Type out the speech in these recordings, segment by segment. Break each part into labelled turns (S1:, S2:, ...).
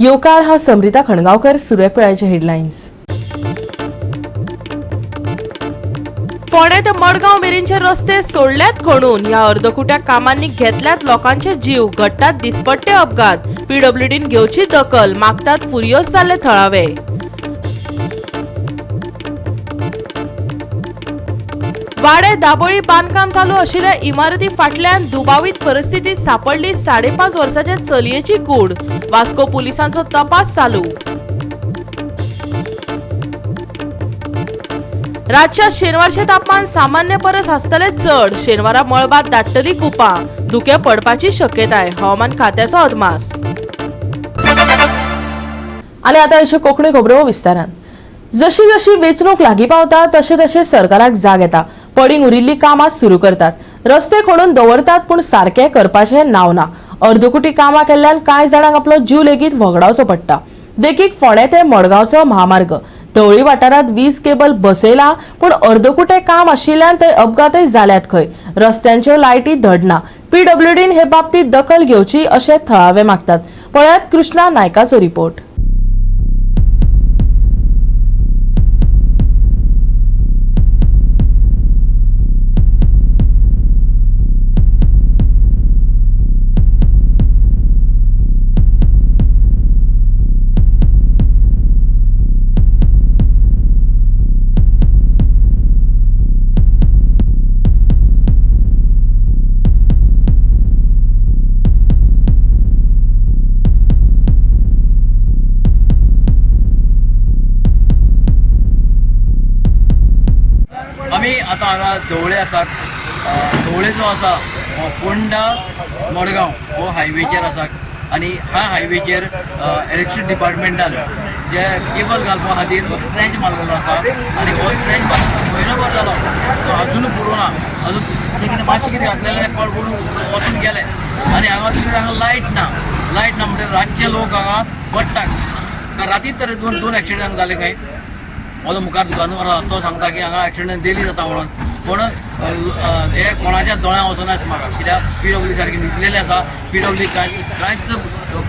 S1: येवकार. हांव समरिता खणगांवकर. सुर्यकवेळाचे हेडलायन्स. फोंडें ते मडगांव मेरेनचे रस्ते सोडल्यात खणून. ह्या अर्दकुट्या कामांनी घेतल्यात लोकांचे जीव. घडटात दिसपट्टे अपघात. पीडब्ल्यूडीन घेवची दखल, मागतात फुरियोज जाल्ले थळावे. वाडे दाबोळी बांदकाम चालू आशिल्ल्या इमारती फाटल्यान दुबावीत परिस्थितीत सापडली 5.5 वर्साच्या चलयेची कूड. वास्को पुलिसांचो तपास चालू. रातच्या शेनवारचे तापमान सामान्य परस आसतले चड. शेनवारा मळबात दाट्टली कुपां, धुकें पडपाची शक्यताय. हवामान खात्याचो अदमास. आनी आतां अश्यो कोंकणी खबरो विस्तारान. जशी जशी वेंचणूक लागीं पावता तशें तशें सरकाराक जाग येता. पडींग उरिल्लीं कामां सुरू करतात. रस्ते खणून दवरतात, पूण सारकें करपाचें नांव ना. अर्दकुटी कामां केल्ल्यान कांय जाणांक आपलो जीव लेगीत व्हगडावचो पडटा. देखीक फोंडें ते मडगांवचो महामार्ग. धवळी वाठारांत वीज केबल बसयला, पूण अर्दकुटें काम आशिल्ल्यान थंय अपघातय जाल्यात खंय. रस्त्यांच्यो लायटी धडना. पीडब्ल्यूडीन हे बाबतींत दखल घेवची अशें थळावे मागतात. पळयात कृष्णा नायकाचो रिपोर्ट.
S2: आमी आतां हांगा धवळे आसात. धवळे जो आसा हो फोंडा मडगांव हो हायवेचेर आसा आनी ह्या हायवेचेर इलेक्ट्रिक डिपार्टमेंटान जे केबल घालपा खातीर हो स्ट्रेंच मारलेलो आसा आनी हो स्ट्रेंच मारला म्हयनो भर जालो, तो अजून पुरो ना. अजून ते कितें मातशें कितें घातलेलें पडून वचून गेले आनी हांगा दुसरे हांगा लायट ना. लायट ना म्हणटकीर रातचे लोक हांगा पडटात. रातीत तर दोन दोन एक्सिडंट जाले खंय. म्हजो मुखार दुकानदार आसा, तो सांगता की हांगा एक्सिडंट डेली जाता म्हणून. पूण हे कोणाच्या दोळ्यां वचना अशें म्हाका, कित्याक पीडब्ल्यू सारकी न्हिदलेले आसा. पीडब्ल्यू कांय कांयच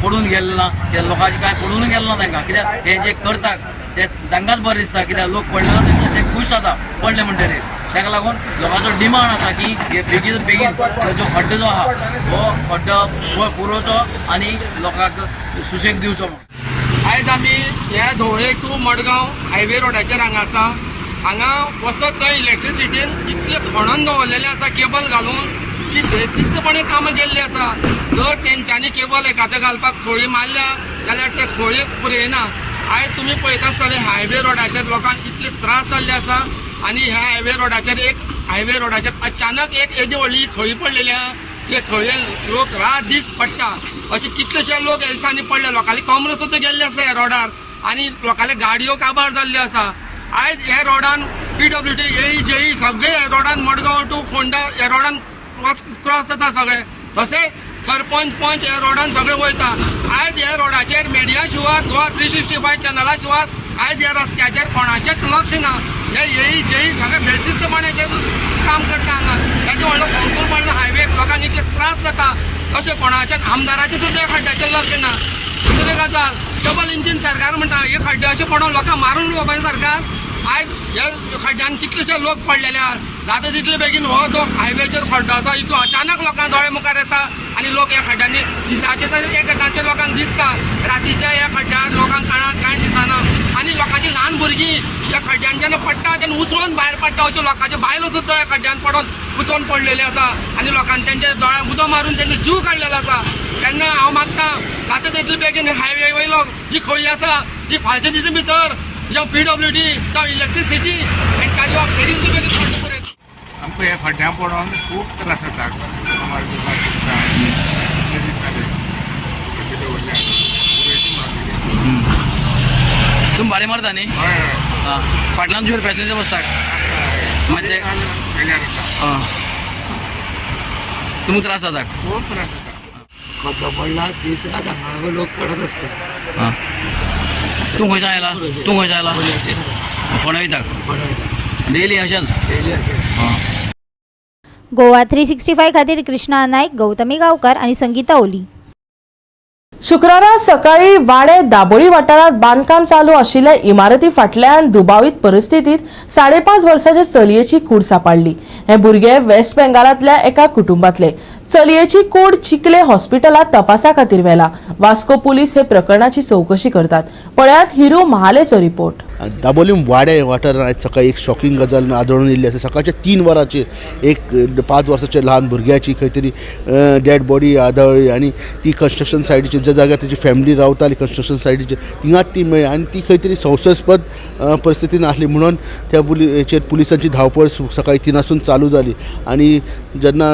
S2: पडून गेल्लें ना. ते लोकांचें कांय पडून गेलें ना तांकां, कित्याक हे जे करतात ते तांकांच बरें दिसता, कित्याक लोक पडले ना तेंकां ते खूश जाता पडले म्हणटकीर. ताका लागून लोकांचो डिमांड आसा की हे बेगीन बेगीन जो खड्डो जो आहा हो खड्डो पुरोवचो आनी लोकांक सुशेग दिवचो म्हणून.
S3: आयज आमी ह्या धवळे टू मडगांव हायवे रोडाचेर हांगा आसा. हांगा वचत थंय इलेक्ट्रिसिटीन इतलें खणोन दवरलेलें आसा केबल घालून की बेशिस्तपणे कामां केल्लीं आसा. जर तेंच्यांनी केबल एकादो घालपाक खोळी मारल्या जाल्यार ते खोळी पुरयना. आयज तुमी पळयता आसतले, हायवे रोडाचेर लोकांक इतले त्रास जाल्ले आसा आनी ह्या हायवे रोडाचेर एक हायवे रोडाचेर अचानक एक येदी व्हडली खळी पडलेली आहा. ते खळयेन लोक रात दीस पडटा. अशे कितलेशे लोक ह्या दिसांनी पडले. लोकांली कमर सुद्दां गेल्ले आसा ह्या रोडार आनी लोकांले गाडयो काबार जाल्ल्यो आसा. आयज ह्या रोडान पीडब्ल्यूडी, एई, जेई सगळे ह्या रोडान मडगांव टू फोंडा ह्या रोडान क्रॉस क्रॉस जाता सगळे. तशेंच सरपंच, पंच ह्या रोडान सगळे वयता. आयज ह्या रोडाचेर मिडिया शिवाय, गोवा 365 चॅनला शिवाय आयज ह्या रस्त्याचेर कोणाचेच लक्ष ना. हे एई, जेई सगळे बेशिस्तपणाचेर काम करता हांगा. ताचे व्हडलो फोंडकूल पडला हायवेक, लोकांक इतले त्रास जाता. अशें कोणाच्या आमदाराचें सुद्दां खड्ड्याचेर लक्ष ना. दुसरी गजाल, डबल इंजीन सरकार म्हणटा, हे खड्डे अशें पडोन लोकांक मारून उडोवपाचें सरकार. आयज ह्या खड्ड्यान कितलेशे लोक पडलेले आहा. जाता तितले बेगीन हो जो हायवेचेर खड्डो आसा इतलो अचानक लोकांक दोळे मुखार येता आनी लोक ह्या खड्ड्यांनी दिसाचे तर एक खड्ड्यांचे लोकांक दिसता, रातीच्या ह्या खड्ड्यार लोकांक कानाक कांय दिसना आनी लोकांची ल्हान भुरगीं ह्या खड्ड्यान जेन्ना पडटा तेन्ना उसळून भायर पडटा. अश्यो लोकांच्यो बायलो सुद्दां ह्या खड्ड्यान पडोन उसळून पडलेल्यो आसा आनी लोकांनी तेंच्या दोळ्याक उदक मारून तेंचे जीव काडलेलो आसा. तेन्ना हांव मागता, जाता तितले बेगीन हायवे वयलो जी खळी आसा ती फालच्या दिसा भितर जावं पीडब्ल्यूडी जावं इलेक्ट्रिसिटी हेंच्या बेगीन बेगीन खड्डो पुरयता.
S4: आमकां ह्या खड्ड्यां पडोन खूब त्रास जाता. कमर बिमर दुखता. इतले दीस जाले खड्डे दवरल्या.
S2: तुमी भाडें मारता न्ही?
S4: हय हय.
S2: आं, फाटल्यान तुजेर पॅसेंजर बसता मागीर ते
S4: फेल्यार जाता.
S2: आं, तुमकां त्रास जाता.
S4: खूब त्रास जाता.
S5: खड्डो पडला, दीस रात हांगा लोक पडत आसता.
S2: आं, तूं खंयच्यान आयला? तूं खंयच्यान आयला? फोंड्या वयता डेली अशेंच?
S5: डेली अशें.
S2: आं.
S6: गोवा 365 खातीर कृष्णा नाईक, गौतमी गावकर आणि संगीता ओली.
S1: शुक्रारा सकाळी वाडे दाबोळी वाठारात बांदकाम चालू आशिल्ल्या इमारती फाटल्यान दुबावीत परिस्थितीत 5.5 वर्साच्या चलयेची कूड सापडली. हे भुरगे वेस्ट बेंगालांतल्या एका कुटुंबातले. चलयेची कूड चिखले हॉस्पिटलात तपासा खातीर व्हेला. वास्को पुलीस हे प्रकरणाची चवकशी करतात. पळयात हिरू महालेचो रिपोर्ट.
S6: दाबोलीम वाडे वाठारांत आयज सकाळी एक शॉकिंग गजाल आदळून येयल्ली आसा. सकाळच्या 3 वरांचेर एक 5 वर्साच्या ल्हान भुरग्याची खंय तरी डेड बॉडी आदळ्ळी आनी ती कन्स्ट्रक्शन सायटीचेर ज्या जाग्यार तेजी फॅमिली रावताली कन्स्ट्रक्शन सायटीचेर थिंगाच ती मेळ्ळी आनी ती खंय तरी संशयास्पद परिस्थितीन आसली म्हणून त्या हेचेर पुलिसांची धांवपळ सकाळी 3 चालू जाली आनी जेन्ना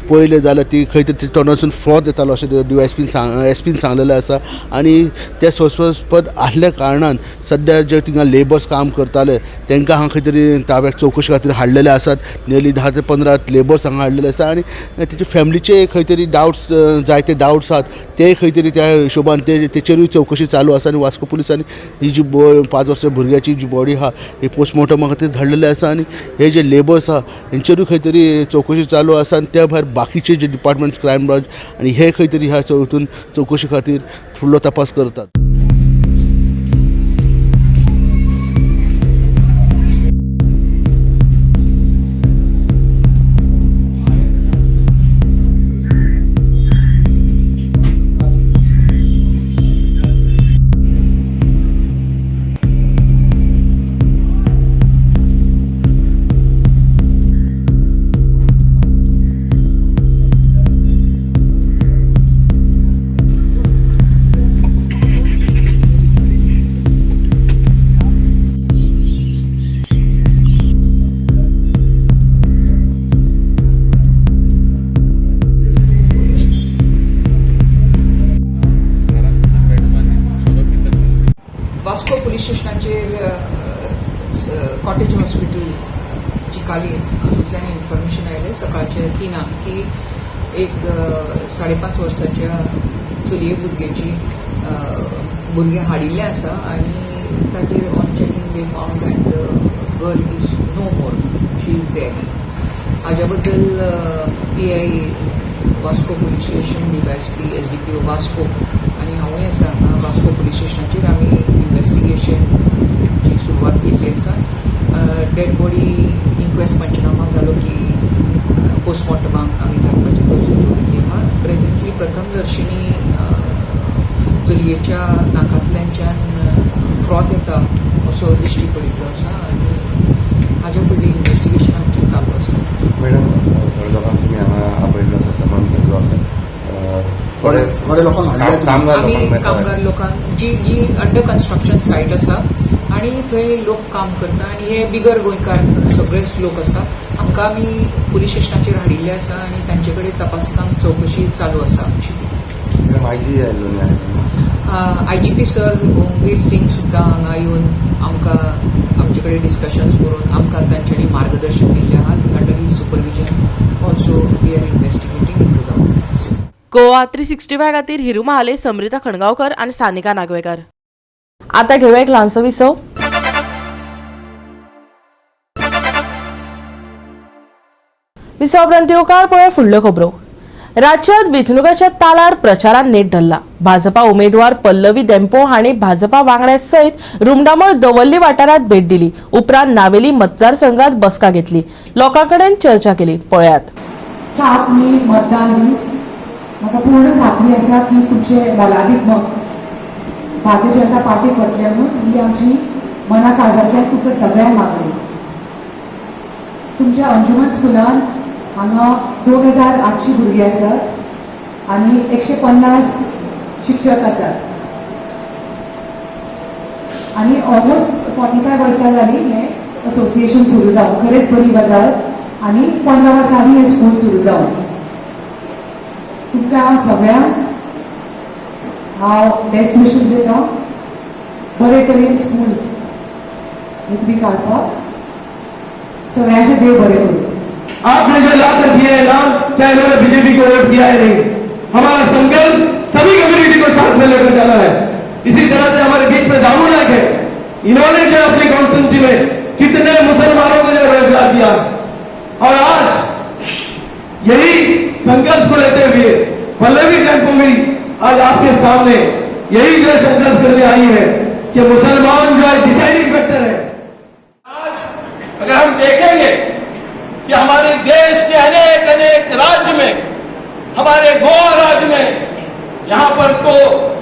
S6: पळयलें जाल्यार ती खंय तरी तोंडासून फ्रॉत येतालो अशें डीवायएसपीन एसपीन सांगलेलें आसा आनी त्या संशयास्पद आसल्या कारणान सद्या जे थिंगा लेबर्स काम करताले तांकां हांगा खंय तरी ताब्याक चवकशे खातीर हाडलेले आसात. नियरली 10 ते 15 लेबर्स हांगा हाडलेले आसा आनी तेचे फॅमिलीचे खंय तरी डावट्स जायते डावट्स आसात ते खंय तरी त्या हिशोबान तेचेरूय चवकशी चालू आसा आनी वास्को पुलिसांनी ही जी 5 वर्सां भुरग्याची जी बॉडी आहा ही पोस्टमॉर्टमा खातीर धाडलेले आसा आनी हे जे लेबर्स आहा हेंचेरूय खंय तरी चवकशी चालू आसा आनी त्या भायर बाकीचे जे डिपार्टमेंट्स क्रायम ब्रांच आनी हे खंय तरी ह्या हितून चवकशी खातीर फुडलो तपास करतात.
S7: वास्को पुलीस स्टेशनाचेर कॉटेज हॉस्पिटल चिकाली हातूंतल्यान इन्फॉर्मेशन आयलें सकाळचे 3 की एक 5.5 वर्साच्या चलये भुरग्याची भुरगें हाडिल्लें आसा आनी ताचेर on checking they found that the girl is no more, she is dead. हाज्या बद्दल PI Vasco police station, DYSP, SDPO Vasco आनी हांवूय आसा वास्को पुलीस स्टेशनाचेर आमी इन्वेस्टिगेशनची सुरवात केल्ली आसा. डेड बॉडी इन्क्वेस्ट पंचनामा जालो की पोस्टमॉर्टमाक आमी धाडपाची तजवीज दवरिल्ली आहा. प्रेझेंटली प्रथमदर्शिनी चलयेच्या नाकांतल्यानच्यान फ्रॉत येता असो दिश्टी पडिल्लो आसा आनी हाज्या फुडलें इन्वेस्टिगेशन आमचें चालू आसा.
S8: मॅडम, थोड्या लोकांक तुमी हांगा आपयल्लो आसा, समन केल्लो आसा.
S6: थोडे लोकांक हाडले.
S8: कामगार
S7: आमी
S8: लोकांक
S7: कामगार लोकांक जी ही अंडर कन्स्ट्रक्शन सायट आसा आनी थंय लोक काम करता आनी हे बिगर गोंयकार सगळेच लोक आसा. हांकां आमी पुलीस स्टेशनाचेर हाडिल्ले आसा आनी तांचे कडेन तपासकाम चवकशी चालू आसा आमची.
S8: मॅडम, आयजी आयल्लो न्ही?
S7: आयजीपी सर ओमवीर सिंग सुद्दां हांगा येवन आमकां आमचे कडेन डिस्कशन्स करून आमकां तांच्यांनी मार्गदर्शन दिल्लें आहा. Under his supervision also we are investigating into the offence.
S1: Goa 365 खातीर हिरू महाले, समृता खणगांवकर आनी सानिका नागवेकर. आता घेवया एक ल्हानसो विसव. विसव उपरांत येवकार पळय फुडल्यो खबरो. राज्यात वेंचणुकाच्या तालार प्रचारान नेट धरला. भाजपा उमेदवार पल्लवी देम्पो हांणी भाजपा वांगड्या सयत रुमडामळ दवर्ली वाठारात भेट दिली. उपरांत नावेली मतदारसंघात बसका घेतली, लोकां कडेन चर्चा केली. पळयात.
S9: 7 मे मतदान दीस. म्हाका पूर्ण खात्री आसा की तुमचे मोलादीक मत भारतीय जनता पार्टीक वतले म्हणून ही आमची मना काळजांतल्यान तुमकां सगळ्यांक मागणी. तुमच्या अंजुमन स्कुलान हांगा 2800 भुरगीं आसात आनी 150 शिक्षक आसात आनी ऑलमोस्ट 45 वर्सां जालीं हें असोसिएशन सुरू जावन. खरेंच बरी गजाल आनी 15 वर्सां आदी हें स्कूल सुरू जावन. तुमकां सगळ्यांक हांव बेस्ट विशीस दिता. बरे तरेन स्कूल हे तुमी काडपाक सगळ्यांचे देव बरें करूं.
S10: आपने जो लाकर दिए हैं नाम, क्या इन्होंने बीजेपी को वोट किया है? नहीं। हमारा संकल्प सभी कम्युनिटी को साथ में लेकर जाना है। इसी तरह से हमारे बीच में दामू नायक है। इन्होंने जो अपनी कॉन्स्टिट्यूंसी में कितने मुसलमानों को जो रोजगार दिया और आज यही संकल्प को लेते हुए पल्लवी टेम्पो भी आज आपके आपके सामने यही जो संकल्प करने आई है कि मुसलमान जो है डिसाइडिंग फैक्टर है।
S11: आज अगर हम देखेंगे कि हमारे देश के अनेक अनेक राज्य में, हमारे गोवा राज्य में, यहाँ पर तो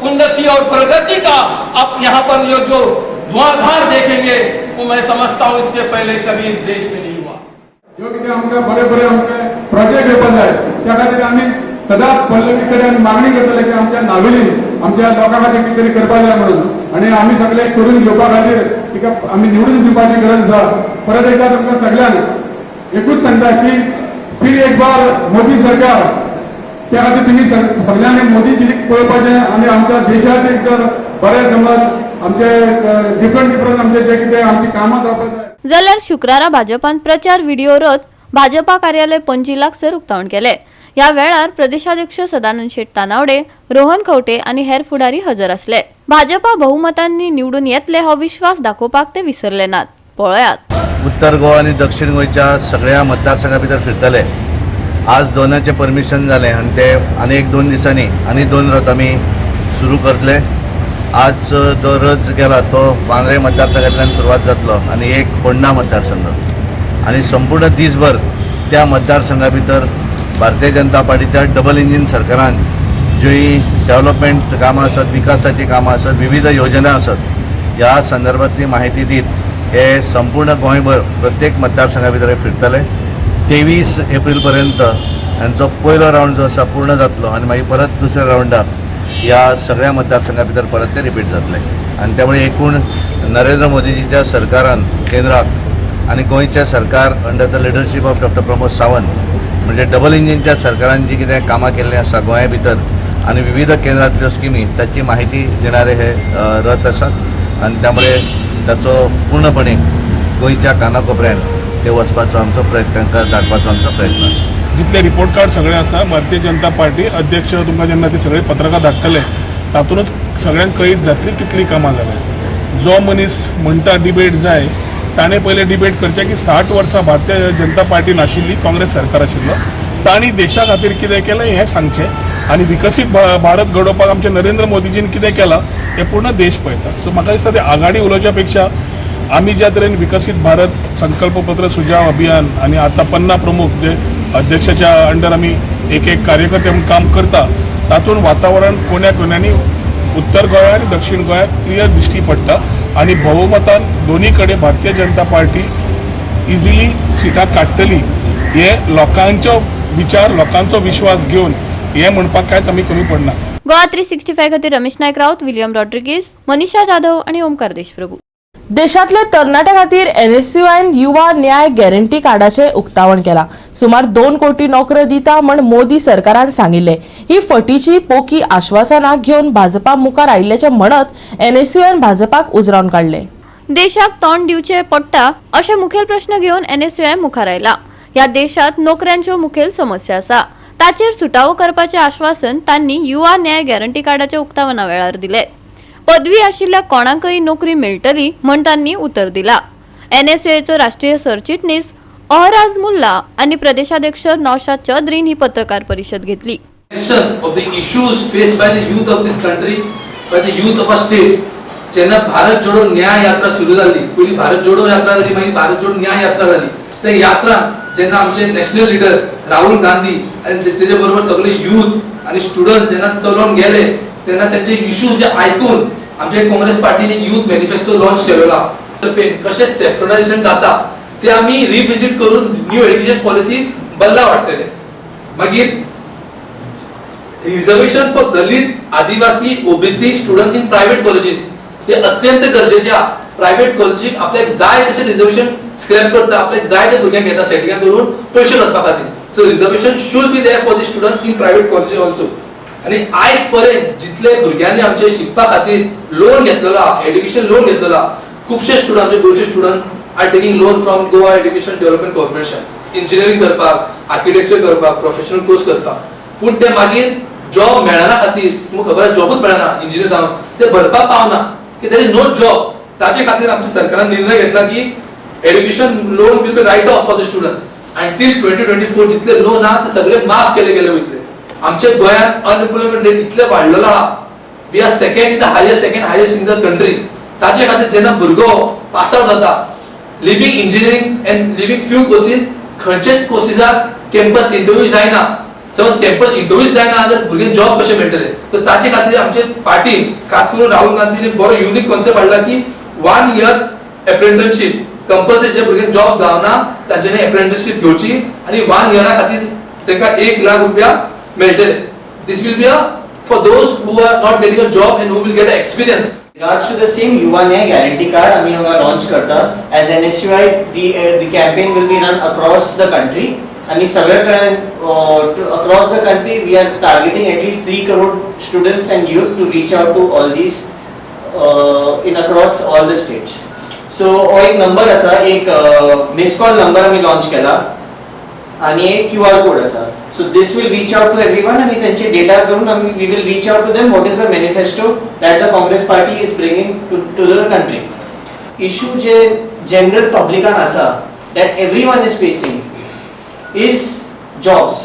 S11: उन्नति और प्रगति का आप यहाँ पर जो जो धुआंधार देखेंगे, वो मैं समझता हूं इसके पहले कभी इस देश में नहीं हुआ।
S4: जो कितें आमकां बरे बरे आमचे प्रोजेक्ट येवपा जाय, त्या खातीर आमी सदांच पल्लवी कडेन मागणी करतले की आमच्या नावेलीन आमच्या लोकां खातीर कितें तरी करपा जाय म्हणून आनी आमी सगळे करून घेवपा खातीर तिका आमी निवडून दिवपाची गरज आसा। परत एकदा तुमकां सगळ्यांक एकूच सांगता की फिर एक बार मोदी सरकार। त्या खातीर तुमी सगळ्यांनी मोदीजी पळोवपाचें आनी आमच्या देशाक एक जर बरें समज आमचे डिफरंट डिफरंट आमचे जे कितें आमची कामां जावपाक जाय।
S12: जाल्यार शुक्रारा भाजपान प्रचार व्हिडिओ रथ भाजपा कार्यालय पणजी लागसर उक्तावण केले। ह्या वेळार प्रदेशाध्यक्ष सदानंद शेट तानावडे, रोहन खंवटे आनी हेर फुडारी हजर आसले। भाजपा बहुमतांनी निवडून येतले हो विश्वास दाखोवपाक ते विसरले नात। पळयात।
S13: उत्तर गोवा आनी दक्षिण गोंयच्या सगळ्या मतदारसंघा भितर फिरतले। आज दोनाचें परमिशन जालें आनी ते आनी एक दोन दिसांनी आनी दोन रथ आमी सुरू करतले। आज जो रथ गेला तो बांद्रे मतदारसंघांतल्यान सुरवात जातलो आनी एक फोंडा मतदारसंघ आनी संपूर्ण दीसभर त्या मतदारसंघा भितर भारतीय जनता पार्टीच्या डबल इंजीन सरकारान जी डेव्हलपमेंट कामां आसत, विकासाचीं कामां आसत, विविध योजना आसत, ह्या संदर्भातली माहिती दीत हे संपूर्ण गोंयभर प्रत्येक मतदारसंघा भितर हे फिरतले। 23 एप्रील पर्यंत तांचो पयलो रावंड जो आसा पूर्ण जातलो आनी मागीर परत दुसऱ्या रावंडाक ह्या सगळ्या मतदारसंघा भितर परत ते रिपीट जातले। आनी त्यामुळे एकूण नरेंद्र मोदीजीच्या सरकारान केंद्राक आनी गोंयचें सरकार under the leadership of Doctor Pramod Sawant म्हणजे डबल इंजिनच्या सरकारान जी कितें कामां केल्लीं आसा गोंया भितर आनी विविध केंद्रांतल्यो स्किमी ताची माहिती दिणारे हे रथ आसात आनी त्यामुळे ताचो पूर्णपणे गोंयच्या कानाकोपऱ्यान ते वचपाचो आमचो प्रयत्न, तांकां धाडपाचो आमचो प्रयत्न आसा।
S4: जितले रिपोर्ट कार्ड सगळे आसा, भारतीय जनता पार्टी अध्यक्ष तुमकां जेन्ना ते सगळे पत्रकां धाडटले तातूंतच सगळ्यांक कळीत जातली कितली कामां जाल्या। जो मनीस म्हणटा डिबेट जाय ताणें पयलें डिबेट करचें की 60 वर्सां भारतीय जनता पार्टी नाशिल्ली, काँग्रेस सरकार आशिल्लो, तांणी देशा खातीर कितें केलें हें सांगचें आनी विकसीत भारत घडोवपाक आमचे नरेंद्र मोदीजीन कितें केलां हें पूर्ण देश पळयता। सो म्हाका दिसता ते आघाडी उलोवच्या पेक्षा आमी ज्या तरेन विकसीत भारत संकल्पपत्र सुजाव अभियान आनी आतां पन्ना प्रमुख जे अध्यक्षाच्या अंडर आमी एक एक कार्यकर्ते म्हणून काम करता तातूंत वातावरण कोण्या कोण्यांनी उत्तर गोंय आनी दक्षिण गोंयांत क्लियर दिश्टी पडटा आनी भोवमतान दोनी कडेन भारतीय जनता पार्टी इजिली सिटां काडटली हे लोकांचो विचार, लोकांचो विश्वास घेवन हे म्हणपाक कांयच आमी कमी पडना।
S12: गोवा 365 खातीर रमेश नायक राऊत, विलियम रॉड्रिगीज, मनीषा जाधव आनी ओमकार देशप्रभू।
S1: देशांतल्या तरणाट्या खातीर एनएसयूआयन युवा न्याय गॅरंटी कार्डाचे उक्तावण केला। सुमार 2 कोटी नोकऱ्यो दिता म्हण मोदी सरकारान सांगिल्ले। ही फटीची पोकी आश्वासनां घेवन भाजपा मुखार आयिल्ल्याचे म्हणत एनएसयूआयन भाजपाक उजरावन काडले।
S12: देशाक तोंड दिवचे पडटा अशे मुखेल प्रश्न घेवन एनएसयूआय मुखार आयला। ह्या देशात नोकऱ्यांच्यो मुखेल समस्या आसा, ताचेर सुटावो करपाचें आश्वासन तांणी युवा न्याय गॅरंटी कार्डाच्या उक्तावणा वेळार दिले। पदवी आशिल्ल्या कोणाकय नोकरी मेळटली म्हण तांणी उतर दिला। एनएसयूआयचो राष्ट्रीय सरचिटणीस अहराज मुल्ला आनी प्रदेशाध्यक्ष नौशाद चौधरीन ही पत्रकार परिशद घेतली।
S14: Of the issues faced by the youth of this country, by the youth of our state. जेन्ना भारत जोडो न्याय यात्रा सुरू जाली, पयली भारत जोडो यात्रा जाली, मागीर भारत जोडो न्याय यात्रा जाली। त्या यात्रा जेन्ना आमचे नॅशनल लिडर राहुल गांधी आनी तेजे बरोबर सगळे यूथ आनी स्टुडंट जेन्ना चलोवन गेले तेन्ना तेंचे इश्यूज जे आयकून आमचे काँग्रेस पार्टीने यूथ मॅनिफेस्टो लॉन्च केलेलो आहा। कशें सेफ्रनायझेशन जाता ते आमी रिविजीट करून न्यू एड्युकेशन पॉलिसी बदलाव हाडटले। मागीर Reservation for Dalit, Adivasi, OBC student in private colleges हे अत्यंत गरजेचे आहा। प्रायव्हेट कॉलेजीक आपल्याक जाय तशें रिजर्वेशन स्क्रॅप करता, आपल्याक जाय ते भुरग्यांक घेता सेटिंगां करून पयशे वचपा खातीर। So reservation should be there for the student in private colleges also. आनी आयज पर्यंत जितले भुरग्यांनी आमचे शिकपा खातीर लोन घेतलेलो आहा, एड्युकेशन लोन घेतलेलो आहा, खुबशे स्टुडंट आमचे गोंयचे student are taking loan from Goa Education Development Corporation, engineering करपाक, आर्किटेक्चर करपाक, प्रोफेशनल कोर्स करपाक, पूण ते मागीर जॉब मेळना खातीर, तुमकां खबर आसा जॉबूच मेळना इंजिनियर जावन ते भरपाक पावना की there is no job. ताचे खातीर आमच्या सरकारान निर्णय घेतला की education loan will be write off for the students until 2024. जितले लोन आहा ते सगळे माफ केले गेले वयतले। आमच्या गोंयांत अनएम्प्लॉयमेंट रेट इतले वाडलेलो आहा। We are second in the highest, second highest in the country. ताचे खातीर जेन्ना भुरगो पास आवट जाता, leaving engineering and leaving few courses, खंयचेच कोर्सीसाक कॅम्पस इंटरव्यू जायना. समज कॅम्पस इंटरव्यू जायना जाल्यार भुरग्यांक जॉब कशें मेळटले? तर ताचे खातीर आमचे पार्टीन, खास करून राहुल गांधीने बरो युनीक कॉन्सेप्ट हाडला की वन इयर एप्रेंटिसशीप कंपल्सरी. जे भुरग्यांक जॉब गावना तांच्यांनी एप्रेंटिसशीप घेवची आनी वन इयरा खातीर तांकां 1 लाख रुपया मेळटले. This will be a for those who are not getting a job and who will get a experience.
S15: Regards to the same Yuva Nyay Guarantee Card आमी हांगा लॉन्च करता as NSUI. The campaign will be run across the country आनी सगळे कडेन across the country we are targeting at least 3 crore students and youth to reach out to all these in across all the states. So हो एक number आसा, एक miss call number आमी launch केला आणि एक क्यू आर कोड आसा. So this will reach out to everyone आणि त्यांचे डेटा करून आमी we will reach out to them what is the manifesto that the Congress Party is bringing to the country. Issue J general पब्लिकान आसा, that everyone is facing, is jobs.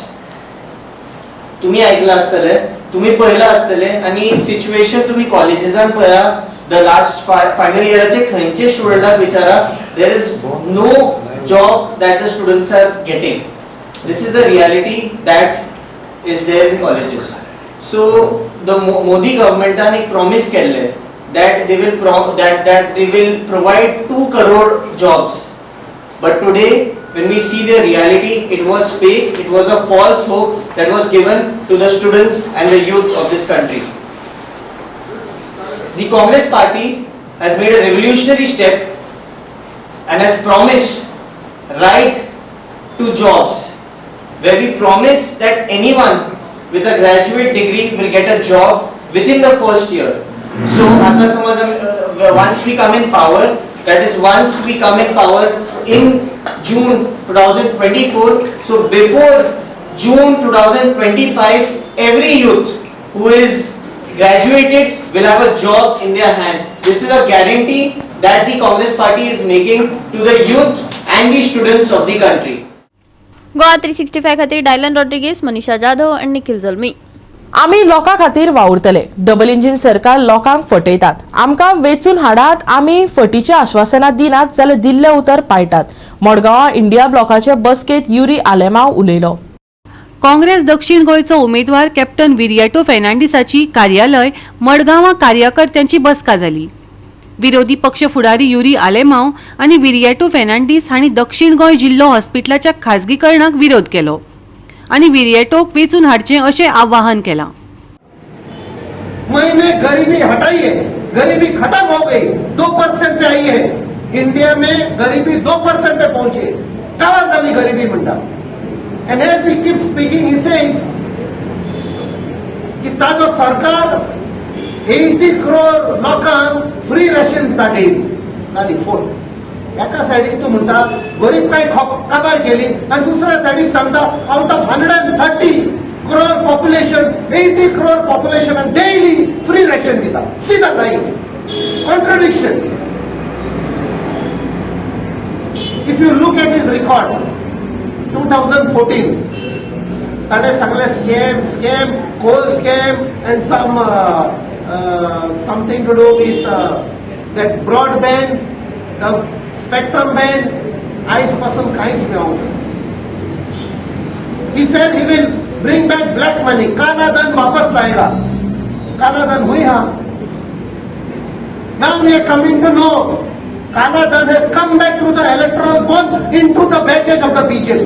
S15: तुम्ही ऐकलं आसतलें, तुम्ही पळयलां आसतलें आनी सिच्युएशन तुम्ही कॉलेजीसान पळया, the last final इयराचे खंयचे स्टुडंटाक विचारा, there is no job that the students are getting. This is the reality that is there in colleges. So the Modi गव्हर्मेंटान एक प्रॉमिस केल्लें that they will provide 2 crore jobs. But today, when we see the reality, it was fake. It was a false hope that was given to the students and the youth of this country. The Congress Party has made a revolutionary step and has promised right to jobs, where we promise that anyone with a graduate degree will get a job within the first year. So, आता समज once we come in power, that is, once we come in power in June 2024, so before June 2025, every youth who is graduated will have a job in their hand. This is a guarantee that the Congress Party is making to the youth and the students of the country.
S12: Goa 365 खातीर Dylan Rodrigues, मनीषा जाधव आणि निखिल जल्मी.
S1: आमी लोकां खातीर वावुरतले. Double engine सरकार लोकांक फटयतात. आमकां वेचून हाडात, आमी फटीची आश्वासनां दिनात जाल्यार दिल्लें उतर पाळटात. मडगांवां इंडिया ब्लॉकाचे बसकेंत युरी आलेमाव उलयलो.
S16: काँग्रेस दक्षिण गोंयचो उमेदवार कॅप्टन विरियाटो फेर्नांडीसाची कार्यालय मडगांवां कार्यकर्त्यांची बसका जाली. विरोधी पक्ष फुडारी युरी आलेमाव आनी विरियाटो फेर्नांडीस हांणी दक्षिण गोंय जिल्लो हॉस्पिटलाच्या खाजगीकरणाक विरोध केलो आनी विरियाटोक वेंचून हाडचें अशें आवाहन केलां.
S17: मैंने गरीबी हटाई है, गरीबी खत्म हो गई, 2% पे आई है. इंडिया में गरीबी 2% पे पहुंची. काबार जाली गरीबी म्हणटा. And as he keep speaking, he says की ताजो सरकार 80 करोड लोकांक फ्री रेशन दिता डेली. जाली फोट. एका सायडीक तूं म्हणटा गरीब काय काबार केली आनी दुसऱ्या सायडीक सांगता out of 130 crore population, 80 crore population daily free ration दिता. See the lies, contradiction. If you look at his record, 2014 ताणें सांगलें scam, scam, coal scam and some something to do with that broadband, the spectrum band. आयज पासून कांयच मेळोंक. He said he will bring back black money. काला धन वापस लाएगा. काला धन हुई हाँ. Now we are coming to know काला धन has come back through the electoral bond into the baggage of the BJP.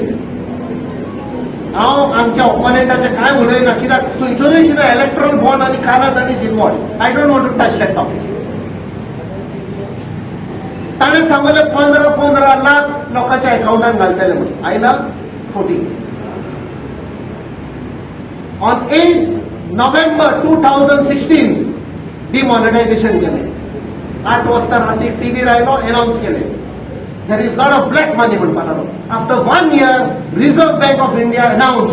S17: हांव आमच्या ओपोनेंटाचे काय उलयना, कित्याक थंयसरूय कितें इलेक्ट्रल बॉन्ड आनी काला धन is involve. I don't want to touch that topic. ताणें सांगलें 15-15 लाख लोकांच्या अकाउंटान घालतले म्हणून. आयला 14. On 8 November 2016 demonetisation केलें. 8 वाजता राती टीव्हीर आयलो, अनाउन्स केलें there is lot of black money म्हणपा लागलो. After one year, Reserve Bank of India announce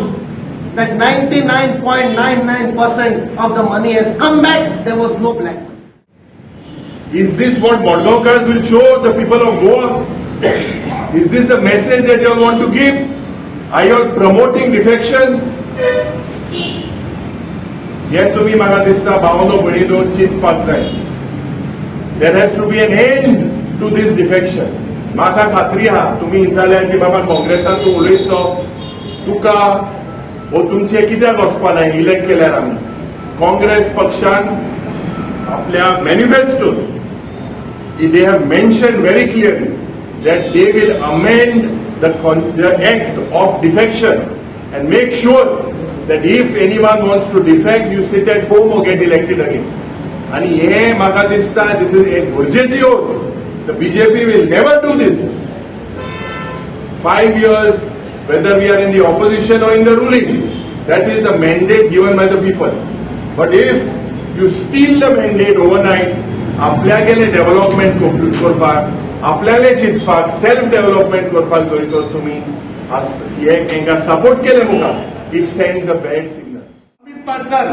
S17: that 99.99% of the money has come back. There was no black money.
S18: Is this what Madgaonkars will show the people of Goa? Is this the message that you all want to give? Are you all promoting defection? हे तुमी म्हाका दिसता भावनो भयणीनो चिंतपाक जाय. There has to be an end to this defection. म्हाका खात्री आहा, तुमी जाल्यार की बाबा काँग्रेसान तूं उलयतलो, तुका वो तुमचे कित्याक वचपा ना इलेक्ट केल्यार. आमी काँग्रेस पक्षान आपल्या मॅनिफेस्टोत they have mentioned very clearly that they will amend the act of defection and make sure that if anyone wants to defect, you sit at home or get elected again. आणि हे म्हाका दिसता, this is एक गरजेची वस्त. The BJP will never do this. 5 years, whether we are in the opposition or in the ruling, that is the mandate given by the people. But if you steal the mandate overnight, आपल्यागेले development करपाक, आपल्याले चिंतपाक, self development करपाक जरी तर तुमी हे हेंकां support केले मुखार, it sends a bad signal.
S17: Patkar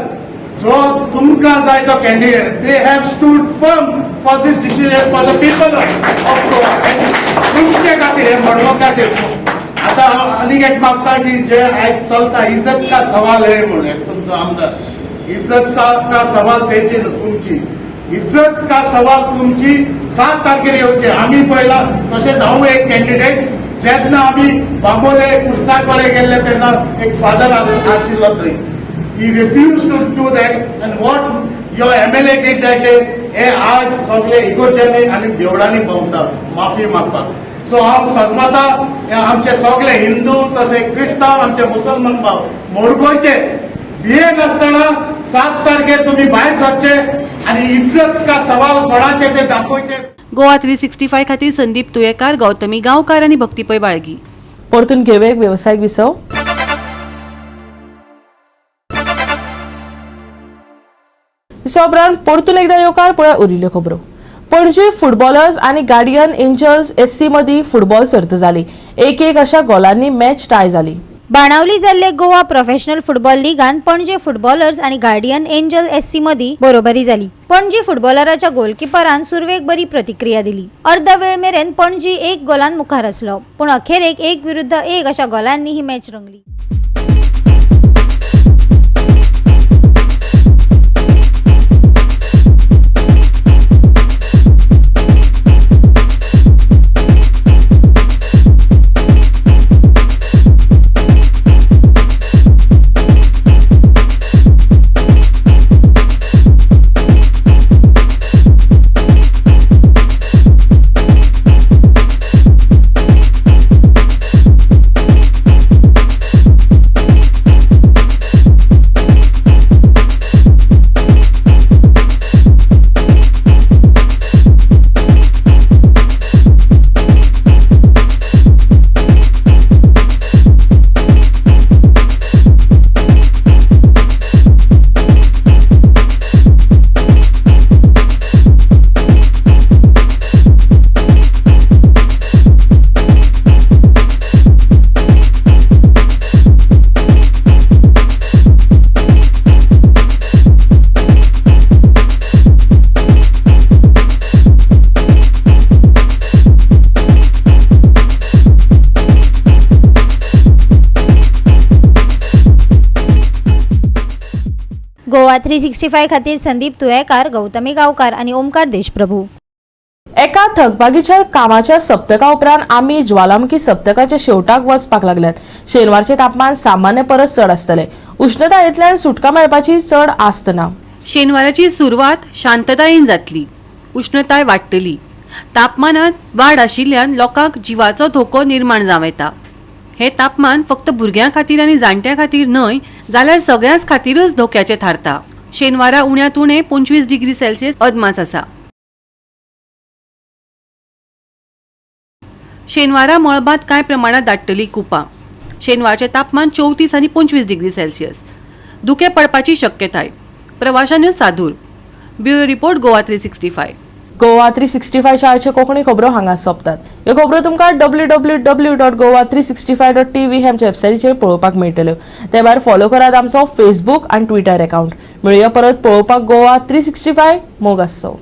S17: जो तुमकां जाय तो candidate, they have stood firm for this decision for the people of Goa. तुमचे खातीर, हे मडगांव खातीर. आतां हांव आनीक एक मागता की जे आयज चलता, इज्जत का सवाल है म्हणून एक तुमचो आमदार, इज्जत का सवाल तेची, तुमची इज्जत का सवाल तुमची 7 तारखेर येवचे. आमी पळयला, तशेंच हांव एक कॅन्डिडेट, जेन्ना आमी बांबोले कुर्साकडे गेल्ले तेन्ना एक फादर आशिल्लो थंय. He refused to do that, and what your MLA did that day, हे आज सगळे इगोर्जांनी आनी देवळांनी भोंवता माफी मागपाक. सो हांव सजमता, हे आमचे सगळे हिंदू तशे क्रिस्तांव, आमचे मुसलमान भाव, मडगांवचे, भिये नासतना 7 तारखेर तुमी भायर सरचे आनी इज्जत का सवाल कोणाचे ते दाखोवचे.
S16: गोवा 365 खातीर संदीप तुयेकार, गौतमी गांवकार आनी भक्ती पै बाळगी.
S1: परतून घेवया एक वेवसायीक विसव. विसवा उपरांत परतून एकदा येवकार. पळय उरिल्ल्यो खबरो. पणजे फुटबॉलर्स आनी गार्डियन एंजल्स एससी मदीं फुटबॉल सर्त जाली. 1-1 अशा गोलांनी मॅच टाय जाली.
S19: बाणावली जाल्ले गोवा प्रोफेशनल फुटबॉल लिगान पणजे फुटबॉलर्स आनी गार्डियन एंजल एससी मदीं बरोबरी जाली. पणजी फुटबॉलराच्या गोलकिपरान सुरवेक बरी प्रतिक्रिया दिली. अर्द वेळ मेरेन पणजी एक गोलान मुखार आसलो, पूण अखेरेक 1 विरुद्ध 1 अशा गोलांनी ही मॅच रंगली. गोवा 365 खातीर संदीप तुयेकार, गौतमी गांवकार आनी ओमकार देशप्रभू.
S1: एका थकबाकीच्या कामाच्या सप्तका उपरांत आमी ज्वालामुखी सप्तकाच्या शेवटाक वचपाक लागल्यात. शेनवारचे तापमान सामान्य परस चड आसतले. उश्णतायेंतल्यान सुटका मेळपाची चड आस्त ना.
S16: शेनवाराची सुरवात शांततायेन जातली. उश्णताय वाडटली. तापमानात वाड आशिल्ल्यान लोकांक जिवाचो धोको निर्माण जावं येता. हें तापमान फक्त भुरग्यां खातीर आनी जाणट्यां खातीर न्हय, जाल्यार सगळ्यांच खातीरच धोक्याचें थारता. शेनवारा उण्यांत उणें 25 डिग्री सेल्सियस अदमास आसा. शेनवारा मळबांत कांय प्रमाणात दाटतली कुपां. शेनवारचें तापमान 34 आनी 25 डिग्री सेल्सियस. धुकें पडपाची शक्यताय. प्रवाशांनी सादूर. Bureau report, Goa 365.
S1: Goa 365 शाळेच्यो Konkani खबरो हांगा सोंपतात. ह्यो खबरो तुमकां www.goa365.tv ह्या आमच्या वेबसायटीचेर पळोवपाक मेळटल्यो. ते भायर फॉलो करात आमचो फेसबूक आनी ट्विटर अकाउंट. मेळुया परत पळोवपाक गोवा 365. मोग आसचो.